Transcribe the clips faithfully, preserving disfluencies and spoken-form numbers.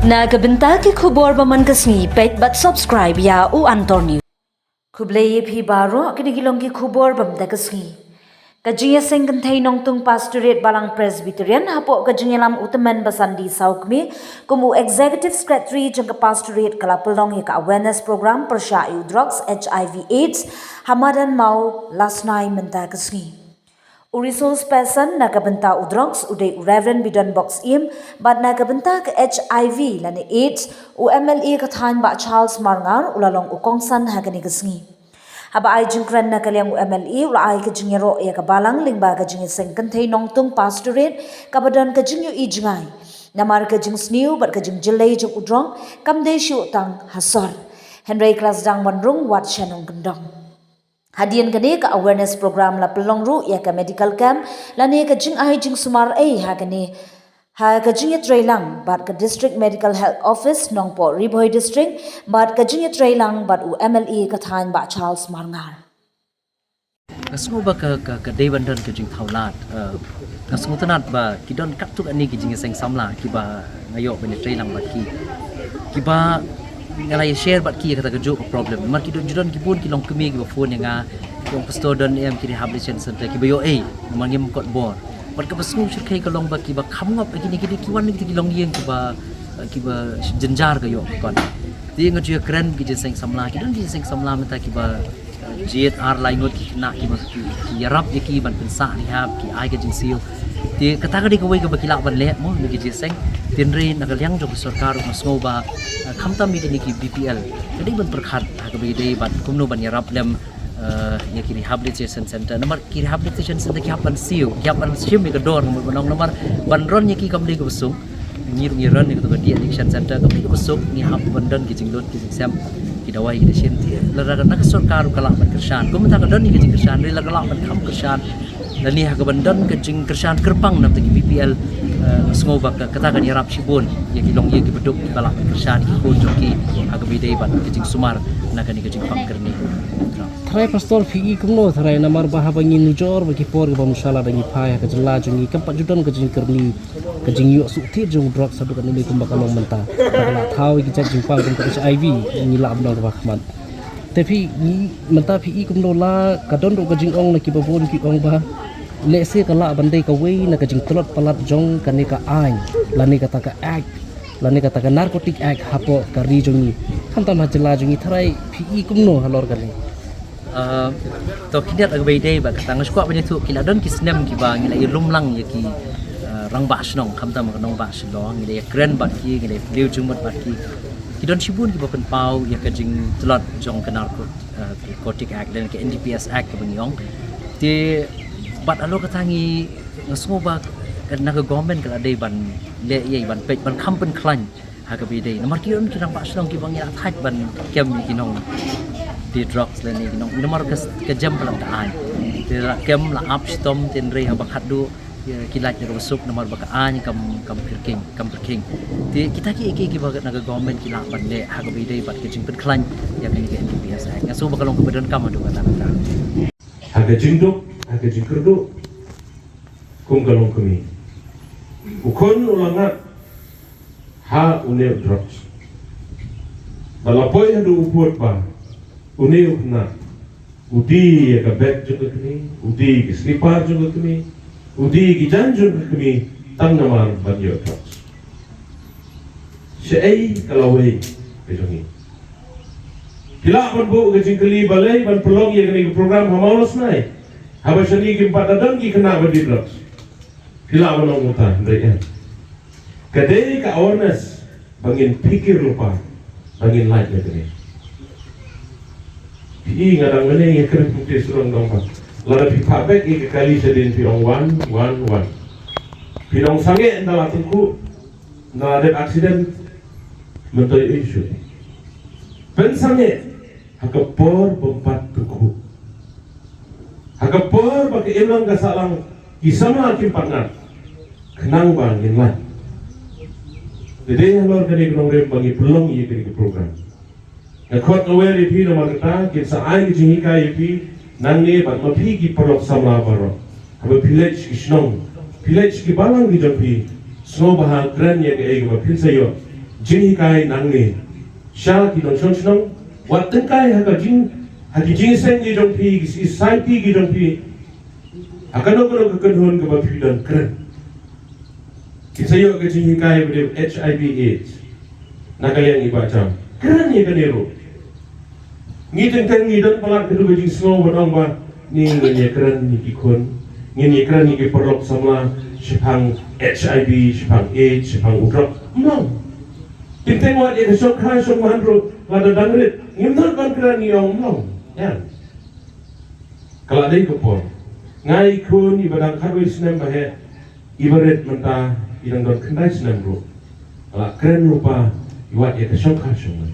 Na ka bynta ki khubor ba man ka sngi, peit bad subscribe ïa u Antor News. Khublei ïa phi baroh, kine ki long ki khubor ba man ka sngi. Ka jingïaseng kynthei Nongtung Pastorate Balang Presbyterian hapoh ka jingïalam u tymmen ba Sandi Sawkmie kum u Executive Secretary jong ka Pastorate ka la pynlong ïa ka awareness program pyrshah ïa u drugs, H I V AIDS ha madan Mawlasnai mynta ka sngi. U resource person na ka bynta u drugs u dei u Reverend Bidon Boxiem, bad na ka bynta ka H I V lane AIDS, u M L A ka thaiñ Bah Charles Marngar u la long u kongsan ha kane ka sngi. Haba ai jingkren na ka liang u M L A u la ai ka jingïaroh ïa ka balang lyngba ka jingïaseng kynthei Nongtung Pastorate kaba don ka jingïohi jngai. Namar ka jingsniew bad ka jingjyllei jong u drok kam dei shuh tang ha sor, hynrei ka la sdang ban rung wat sha nongkyndong. Hadien kane ka awareness program la pynlong ruh ïa ka medical camp lane ka jingai jingsumar ei ha kane, ha ka jingïatreilang bad ka District Medical Health Office Nongpoh Ri Bhoi District bad ka jingïatreilang bad u M L A ka thaiñ Bah Charles Marngar. Nga sngew ba ka, ka, ka dei ban don ka jingthaulad. Eh, nga sngewtynnat ba ki don katto katne ki jingïaseng samla kiba nga ïoh ban ïatreilang bad ki, kiba nga la ïa share bad ki ïa kata kajuh ka problem. Namar ki don, ju don ki bun ki longkmie kiba phone ïa nga, ki ong, "Pastor, don em ki rehabilitation center kiba ïoh ei, namar ngim kot bor." Bad kaba sngewsih ka long ba kiba kham ngop ïa kine, kine ki wan, kine ki longïing kiba, kiba jynjar ka ïoh ka kot. Te nga ju ïakren ki jingïaseng samla, ki don ki jingïaseng samla mynta kiba jied ar lai ngut ki khynnah kiba ki, ki ïarap ïa ki ban pynsah rehab, ki ai ka jingsiew. Te kata ka dei kawei kaba ki lah ban leh mo na ki jingïaseng. Hynrei na ka liang jong ka sorkar nga sngew ba, eh, khamtam ïa kine ki B P L ka dei ban pyrkhat ha kaba ïadei bad kumno ban ïarap lem, eh, ïa ki rehabilitation center. Namar ki rehabilitation center ki hap ban siew, ki hap ban shim ïa ka dor, namar ban ong, namar ban run ïa ki kam dei kaba suk. Ngi ruh ngi run ïa kata ka de-addiction center, ka phi ka suk, ngi hap ban don ki jinglut ki jingsem, ki dawai ki dashin. Te lada na ka sorkar ruh ka lah ban kyrshan, kumta ka don ïa ki jingkyrshan, lada ka lah ban kham kyrshan, lane ha kaban don ka jingkyrshan kyrpang na bynta ki B P L, eh, nga sngew ba ka, kata kan ïarap shibun ïa ki longïing kiba duk, kiba lah ban kyrshan ïa ki khun jong ki ha kaba ïadei bad ka jingsumar na kane ka jingpang kyrni. Tharai Pastor, phi i kumno tharai, namar ba haba ngi nujor ba ki por kiba mynshwa lada ngi phai ha ka jylla jong ngi kam pat ju don ka jingkyrni, ka jingïoh suk thied jong u drugs haduh katne kumba ka long mynta. Ba ka la thaw ïa ki jait jingpang kum ka H I V, ngi lah ban ong kaba khmat. Te phi ngi mynta phi i kumno, la ka don ruh ka jingong na kiba bun ki ong ba lehse ka lah ban dei kawei na ka jingtlot palat jong kane ka aiñ, lane kata ka act, lane kata ka Narcotic Act hapoh ka ri jong ngi, khamtam ha jylla jong ngi. Tharai phi i kumno halor kane? Ah, to khyndiat ha kaba ïadei bad kata nga shu kwah ban ïathuh, ki la don ki snem kiba ngi la ïalum lang ïa ki, ah, rangbah shnong, khamtam ka nongbah Shillong, ngi la ïakren bad ki, ngi la ïakren jingmut bad ki. Ki don shibun kiba pynpaw ïa ka jingtlot jong ka Narco-, ah, Narcotic Act lane ka N D P S Act kaba ngi ong. Te bad halor kata ngi, nga sngew ba na ka government ka la dei ban leh ïa, ban peit, ban kham pynkhlaiñ ha kaba ïadei. Namar ki don ki rangbah shnong kiba ngi la thait ban kem ïa ki nong die drugs lane ki nong, namar ka, ka jem palat ka aiñ. Te la kem, la ap shitom, hynrei haba khatduh, ïa, ki lait na kaba suk namar ba ka aiñ kam, kam pyrkhing, kam pyrkhing. Te kita ki, ki, kiba na ka government ki lah ban leh ha kaba ïadei bad ka jingpynkhlaiñ ïa kane ka N D P S Act. Nga sngew ba ka long kaba donkam haduh katta katta. Ha ka jingduk, ha ka jingkyrduh, kum ka longkmie, u khun u la ngat ha une u drugs. Ba la poi haduh u pud ba une u khynnah u die ïa ka bag jong ka kmie, u die ïa ka slipper jong ka kmie, u die ïa ki jaiñ jong ka kmie, tang namar ban ïoh drugs. Shaei ka lawei ka jong ngi? Phi lah ban buh ka jingkylli balei ban pynlong ïa kane ka program ha Mawlasnai, haba shane kim pat da don ki khynnah ba die drugs? Phi lah ban ong kumta, hynrei em. Ka dei ka awareness ba ngin phikir lypa, ba ngin lait na kane. Phi i nga dang mynne ïakren kumta, shu ong dang ba lada phi phah bek ïa ka kali shadien phi ong wan, wan, wan. Phin ong sangeh ynda la tyngkhuh, ynda la dep accident, mynta ïohi shuh. Pynsangeh ha ka por bym pat tyngkhuh. Ha ka por ba ka imlang ka sahlang, ki samla kim pat ngat, khnang ba ngin lait. Te dei halor kane ka nongrim ba ngi pynlong ïa kane ka program. Nga khot nga wer ïa phi namar kata, kin sa ai ka jinghikai ïa phi nangne bad ma phi ki paralok samla baroh. Haba phi leit sha ki shnong, phi leit sha ki balang ki jong phi, sngewbha kren ïa kaei kaba phin sa ïoh, jinghikai nangne sha ki nongshong shnong, wat tyngkai ha ka jing, ha ki jingïaseng ki jong phi, ki society ki jong phi, ha kano kano ka kynhun kaba phi don kren. Ki sa ïoh ka jinghikai ba dei HIV AIDS na ka liang i Bah Jam. Kren ïa kane ruh. Ngi teng teng ngi don palat ka dei ka jingsngew ban ong ba ni ngin ïa kren ïa ki khun, ngin ïa kren ïa ki paralok samla shaphang HIV, shaphang AIDS, shaphang u drok. Mlong. Teng teng wat ïa ka shongkha shongman ruh lada dang rit, ngim don ban kren, ngi ong mlong. Ïa. Ka la dei ka por. Nga i khun iba dang khatwei snem ba heh, iba rit mynta i dang don khyndai snem ruh. Ka la kren lypa, i wat ïa ka shongkha shongman.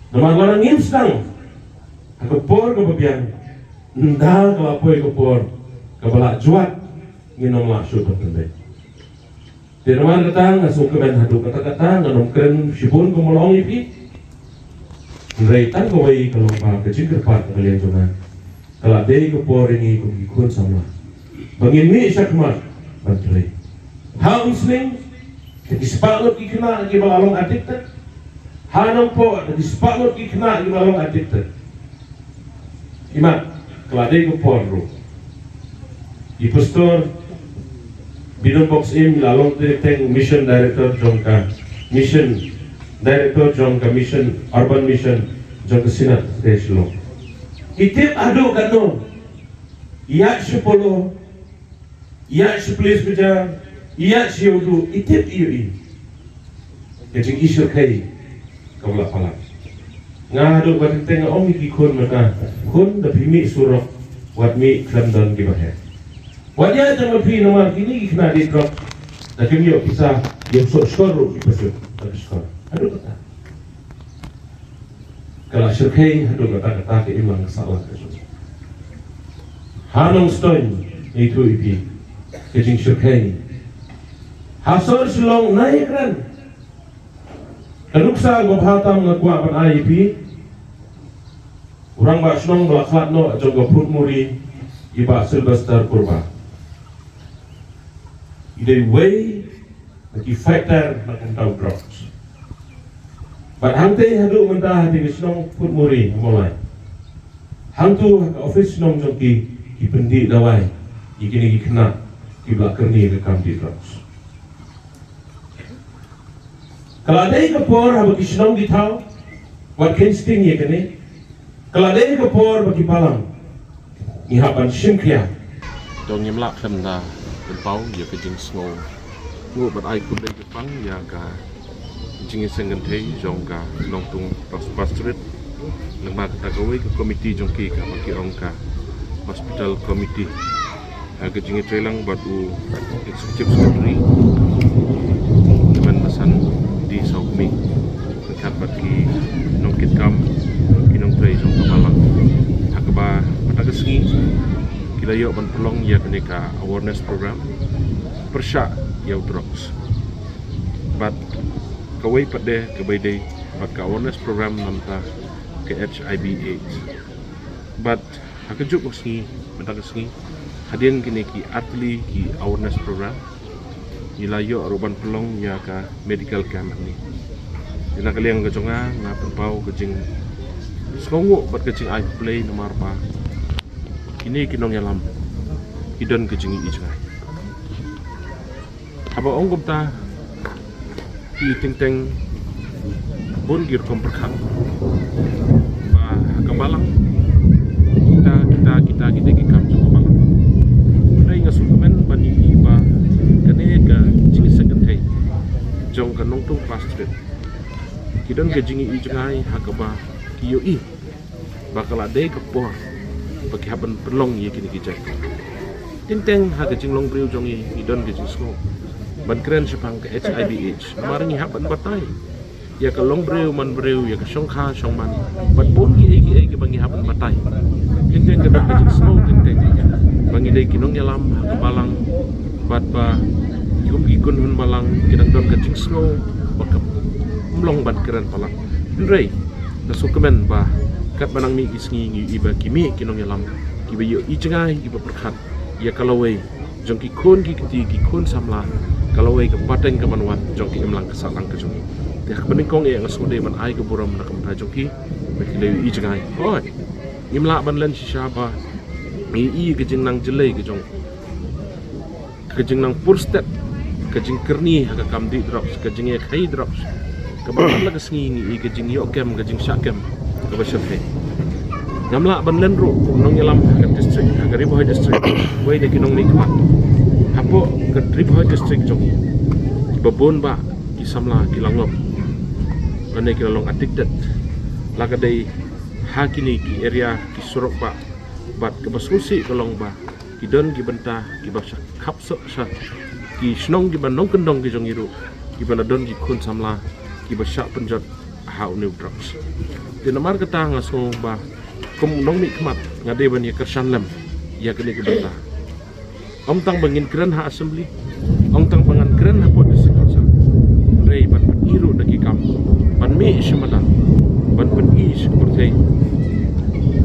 Namar lada ngim sdang ha ka por kaba biang, ynda ka la poi ka por kaba la jwat, ngin ym lah shuh ban pyndep. Te namar kata nga sngewkmen haduh katta katta, ngan ym kren shibun kumba la ong ïa phi. Hynrei tang kawei ka long ba ka jingkyrpad na ka liang jong nga, ka la dei ka por ïa ngi kum ki khun samla ba ngin mih shakhmat ban trei. Ha Umsning, da ki spah ngut ki khynnah kiba la long addicted. Ha Nongpoh, da ki spah ngut ki khynnah kiba la long addicted. Imat, ka la dei ka por ruh. I Pastor Bidon Box Im i la long teng teng mission director jong ka mission, director jong ka mission, urban mission jong ka Synod Kynthei Shillong. I tip haduh katno, ïa sha Polo, ïa sha Police Bazar, ïa sha Ïewduh, i tip ïa i. Ka jingïashyrkhei kaba la palat. Nga haduh ba teng teng nga ong ïa ki khun mynta, khun, da phi mih surok, wat mih khlem don kiba heh. Wat ïa tang ma phi namar kine ki khynnah die drok, da kim ïoh pisa, ïoh soh shkor ruh ki pisa, da ki shkor. Haduh kata. Ka la shyrkhei haduh katta katta ka imlang ka sahlang ka jong. Ha Nongstoiñ, ithuh ïa phi ka jingshyrkhei. Ha sor Shillong, nai kren. Ka nuksa kaba bha tam nga kwah ban ai ïa phi. U rangbah shnong ba la khlad noh jong ka Phutmuri, i Bah Sylvester Kurbah. I dei uwei na ki fighter na ka bynta u drugs. Bad hangtei haduh mynta ha ki shnong Phutmuri, ha Mawlai, hangto ha ka office shnong jong ki, ki pyndih dawai ïa kine ki khynnah kiba la kyrni ïa ka kam dih drugs. Ka la dei ka por haba ki shnong ki thaw, wat kheiñ sting ïa kane. Ka la dei ka por ba ki balang ngi hap ban shim khia. To ngim lah khlem da pynpaw ïa ka jingsngew nguh bad ai khublei kyrpang ïa ka jingïaseng kynthei jong ka Nongtung Pas-, Pastorate. Lyngba kata kawei ka komiti jong ki kaba ki ong ka Hospital Committee. Ha ka jingïatreilang bad u Executive Secretary, Kmen Masan D Sawkmie, ryngkat bad ki nongkitkam, ki nongtrei jong ka balang. Ha kaba mynta ka sngi ki la ïoh ban pynlong ïa kane ka awareness program pyrshah ïa u drugs. Bad kawei pat de kaba ïadei bad ka awareness program na bynta ka HIV AIDS. Bad ha kajuh ka sngi, mynta ka sngi, hadien kine ki artylli ki awareness program, ngi la ïoh ruh ban pynlong ïa ka medical camp hangne. Te na ka liang ka jong nga, nga pynpaw ka jingsngewnguh bad ka jingai khublei namar ba kine ki nongïalam ki don ka jingïohi jngai. Haba ong kumta, ki teng teng bun ki rukom pyrkhat ba ha ka balang kita, kita, kita, kita ki kam jong ka balang. Hynrei nga sngewkmen ban ïohi ba kane ka jingïaseng kynthei jong ka Nongtung Pastorate ki don ka jingïohi jngai ha kaba ki ïohi ba ka la dei ka por ba ki hap ban pynlong ïa kine ki jait. Teng teng ha ka jinglong briew jong ngi, ngi don ka jingsngew ban kren shaphang ka HIV AIDS. Namar ngi hap ban batai ïa ka long briew man briew, ïa ka shongkha shongman, bad bun kiei kiei kiba ngi hap ban batai. Teng teng ka don ka jingsngew teng teng ba ngi dei ki nongïalam ha ka balang, bad ba ki kum ki kynhun balang ki dang don ka jingsngew ba kam long ban kren palat. Hynrei nga sngewkmen ba katba nang mih ki sngi ngi ïohi ba ki mih ki nongïalam kiba ïohi jngai, kiba pyrkhat ïa ka lawei jong ki khun ki kti, ki khun samla, ka lawei ka pateng ka ban wan jong ki imlang ka sahlang ka jong ngi. Te ha kaba nyngkong eh nga sngewdei ban ai ka burom na ka bynta jong ki ba ki la ïohi jngai. Hooid, ngim lah ban len shisha ba ngi ïohi ka jingnang jyllei ka jong ka jingnang pur stet, ka jingkyrni ha ka kam dih drugs, ka jingïakhaïi drugs. Kaba man la ka sngi ngi ïohi ka jingïoh kem, ka jingshah kem kaba shyrkhei. Ngam lah ban len ruh kum nongïalam ha ka district, ha ka Ri Bhoi district, wei na ki nongmihkhmat hapoh ka Ri Bhoi district jong ngi. Kiba bun bah ki samla ki la ngop lane ki la long addicted, la ka dei ha kine ki area ki surok bah. Bad kaba sngewsih ka long ba ki don ki bynta kiba shah khapsoh sha ki shnong kiba nongkyndong ki jong ngi ruh, kiba la don ki khun samla kiba shah pynjot ha une u drugs. Te namar kata nga sngew ba kum nongmihkhmat nga dei ban ïa kyrshan lem ïa kane ka bynta. Ym tang ba ngin kren ha assembly, ym tang ba ngan kren hapoh district council, hynrei ban pyni ruh da ki kam, ban mih sha madan, ban pyni sha ka pyrthei,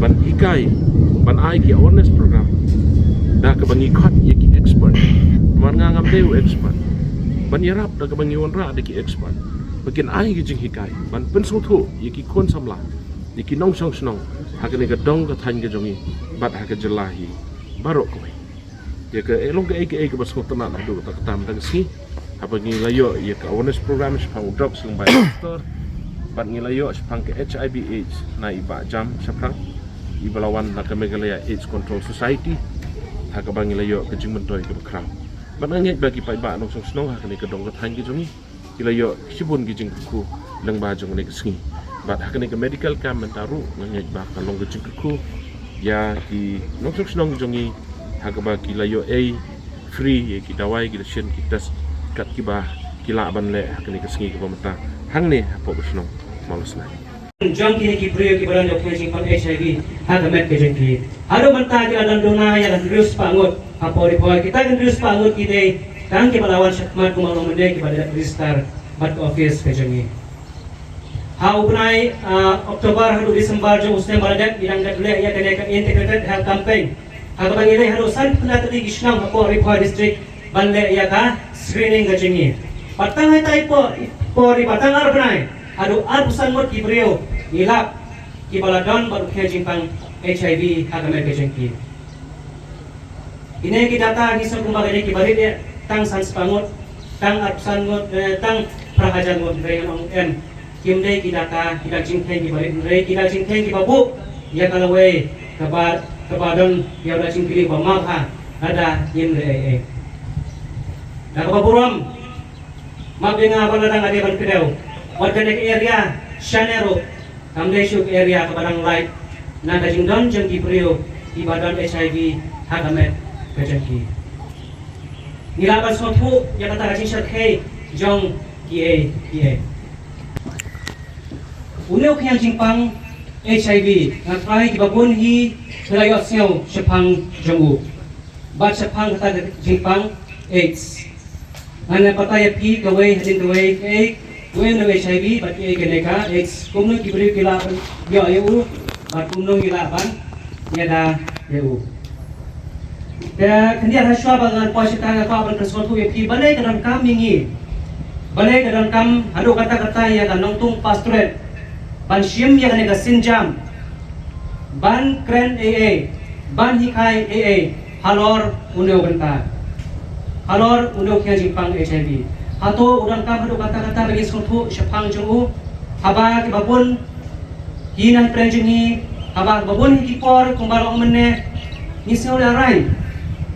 ban hikai, ban ai ki awareness program da kaba ngi khot ïa ki expert. Namar nga ngam dei u expert. Ban ïarap da kaba ngi wanrah da ki expert ba kin ai ki jinghikai, ban pynsngewthuh ïa ki khun samla, ïa ki nongshong shnong ha kane ka dong ka thaiñ ka jong ngi bad ha ka jylla hi baroh kawei. Ïa ka, eh, long kaei kaei kaba sngewtynnat haduh katta katta mynta ka sngi, haba ngi la ïoh ïa ka awareness program shaphang u drugs lyngba i pastor, bad ngi la ïoh shaphang ka H I V AIDS na i Bah Jam Shaphrang, iba la wan na ka Meghalaya AIDS Control Society, ha kaba ngi la ïoh ka jingmyntoi kaba khraw. Bad nga ngeit ba ki paidbah nongshong shnong ha kane ka dong ka thaiñ ka jong ngi ki la ïoh shibun ki jingkyrkhu lyngba jong kane ka sngi. Bad ha kane ka medical camp mynta ruh nga ngeit ba ka long ka jingkyrkhu ïa ki nongshong shnong jong ngi, ha kaba ki la ïoh ei free ïa ki dawai, ki dashin, ki test kat kiba ki lah ban leh ha kane ka sngi kaba mynta hangne hapoh ka shnong Mawlasnai. Jong kine ki briew kiba don ïa u jingpang H I V ha ka met ka jong ki. Haduh mynta ki la don duna ïa la hynriew spah ngut. Hapoh Ri Bhoi kita ki hynriew spah ngut ki dei tang kiba la wan shakhmat kum u nongmihkhmat kiba dep register bad ka office ka jong ngi. Ha u bnai, ah, October haduh December jong u snem ba la dep ngi dang dep leh ïa kane ka integrated health campaign. Ha kaba ngi leh haduh san phew tylli ki shnong hapoh Ri Bhoi district ban leh ïa ka screening ka jong ngi. Bad tang hangtai por, por ri ba tang ar bnai haduh arphew san ngut ki briew ngi lap kiba la don bad u jingpang H I V ha ka met ka jong ki. Kine ki data ngi sngew kumba kine kiba rit eh tang san spah ngut, tang arphew san ngut, eh, tang phra hajar ngut, hynrei ngan ong em. Kim dei ki data, ki da jingkheiñ kiba rit, hynrei ki da jingkheiñ kiba buh ïa ka lawei kaba, kaba don ïa u da jingkylli ba ma bha lada ngim leh ei ei. Da kaba burom, ma bynta ba la dang ade ban kdew wat kane ka area shane ruh kam dei shuh ka area kaba dang lait na ka jingdon jong ki briew kiba don H I V ha ka met ka jong ki. Ngi lah ban sngewthuh ïa kata ka jingshyrkhei jong kiei kiei. Une u khñiang jingpang H I V nga trai kiba bun hi ki la ïohsngew shaphang jong u bad shaphang kata ka jingpang AIDS. Ngan ïa batai ïa phi kawei hadien kawei kaei, uei une u H I V bad kaei kane ka AIDS, kumno ki briew ki lah ban ïoh ïa u bad kumno ngi lah ban ïada ïa u. Te khyndiat hashwa ba ngan poi shata nga kwah ban pynsngewthuh ïa phi balei ka donkam ïa ngi, balei ka donkam haduh katta katta ïa ka Nongtung Pastorate ban shim ïa kane ka sienjam ban kren ei ei, ban hikai ei ei halor une u bynta, halor une u khñiang jingpang H I V. Hato u donkam haduh katta katta ba ngi sngewthuh shaphang jong u? Haba kiba bun hi na pdeng jong ngi, haba kiba bun hi ki por kumba long mynne ngi sngew ïa rai,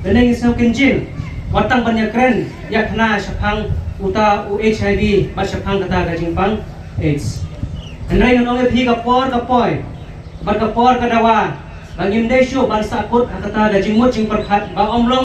lane ngi sngew kynjing wat tang ban ïa kren ïa khana shaphang uta u H I V bad shaphang kata ka jingpang AIDS. Hynrei ngan ong ïa phi ka por ka poi bad ka por ka dawa ba ngim dei shuh ban sahkut ha kata ka jingmut jingpyrkhat ba ym long